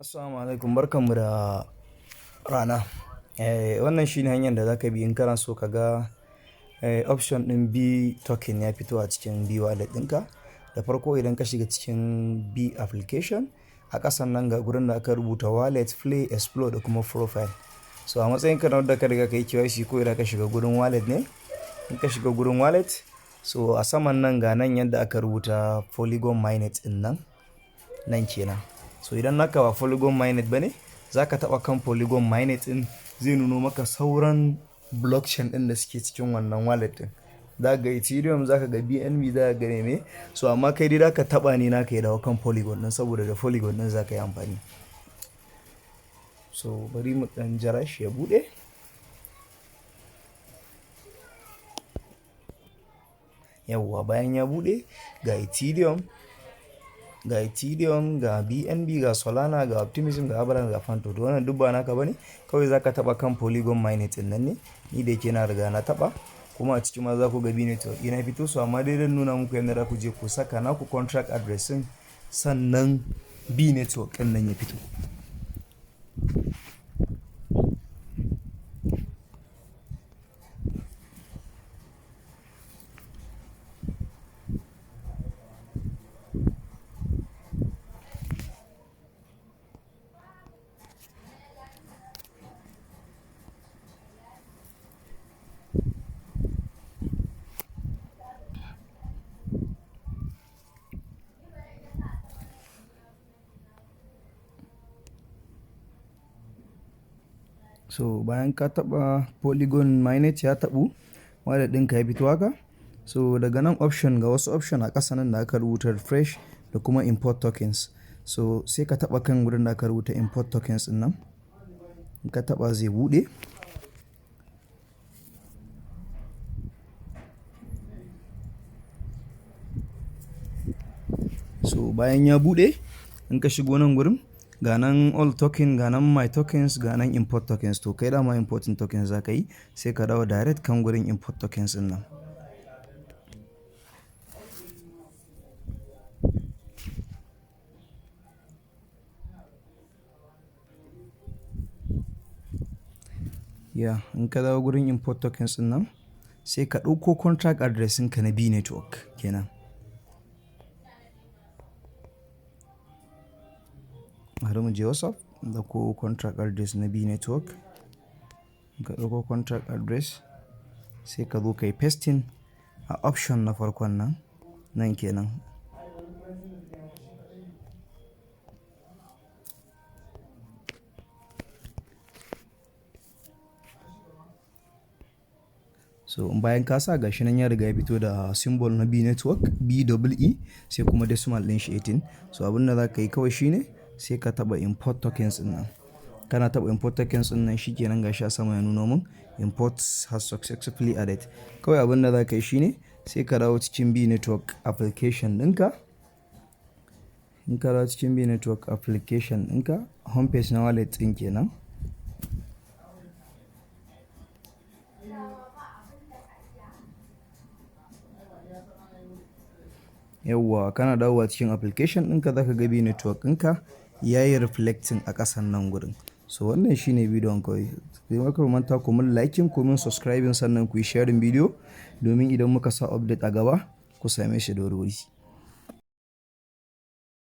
Assalamu alaikum, barkanmu da rana. Wannan shine hanyar da zaka bi in kana so ka ga option ɗin Bee token ya fito a cikin Bee wallet ɗinka. Da farko, idan ka shiga cikin Bee application, a ƙasan nan ga gurin da aka rubuta wallet, play, explore da kuma profile. So a matsayin ka na wanda ka riga ka yi KYC, ko idan ka shiga gurin wallet ne, in ka shiga gurin wallet, so a saman nan ga nan yadda aka rubuta Polygon Mainnet ɗin nan, nan kenan. So idan naka ba Polygon Mainnet ba ne, za ka taɓa kan Polygon Mainnet ɗin, zai nuno maka sauran blockchain ɗin da suke cikin wannan wallet ɗin. Za ka ga Ethereum, za ka ga BNB, za ka ga meme. So amma kai dai za ka taɓa ne naka ya dawo kan Polygon ɗin, saboda da Polygon ɗin za ka yi amfani. So bari mu ɗan jira shi ya buɗe. Yauwa, bayan ya buɗe, ga Ethereum, ga Ethereum, ga BNB, ga Solana, ga Optimism, ga Avalanche, ga Fantom. To wannan duk ba naka bane. Kawai za ka taɓa kan Polygon Mainnet ɗin nan ne. Ni da yake na riga na taɓa. Kuma a ciki ma za ku ga Bee network ina fito su, amma dai zan nuna muku yadda za ku je ku saka naku contract address ɗin, sannan Bee network ɗin nan ya fito. So bayan ka taɓa Polygon Mainnet ya taɓu, wallet ɗinka ya fito haka. So daga nan option, ga wasu option a ƙasa nan da aka rubuta refresh da kuma import tokens. So sai ka taɓa kan wurin da aka rubuta import tokens ɗin nan. In ka taɓa, zai buɗe. So bayan ya buɗe, in ka shigo nan gurin, ga nan all token, ga nan my tokens, ga nan import tokens. To kai dama importing tokens za ka yi, sai ka dawo direct kan gurin import tokens ɗin nan. Yeah, in ka dawo gurin import tokens ɗin nan, sai ka ɗauko contract address ɗinka na Bee network kenan. Bari mu je WhatsApp, ɗauko contract address na Bee network. In ka ɗauko contract address, sai ka zo ka yi pasting a option na farkon nan, nan kenan. So bayan ka sa, gashi nan ya riga ya fito da symbol na Bee network, B double E, sai kuma decimal ɗin shi 18. So abin da za ka yi kawai shine sai ka taɓa import tokens ɗin nan. Kana taɓa import tokens ɗin nan, shi kenan, gashi a sama ya nuno mun import has successfully added. Kawai abin da za ka yi shine sai ka dawo cikin Bee network application ɗinka. In ka dawo cikin Bee network application ɗinka, homepage na wallet ɗin kenan. Yauwa, kana dawowa cikin application ɗinka, za ka ga Bee network ɗinka yayi reflecting a ƙasan nan gurin. So wannan shine bidiyon kawai. Sai kar ku manta ku mun liking, ku mun subscribing, sannan ku yi sharing bidiyo domin idan muka sa update a gaba ku same shi da wuri.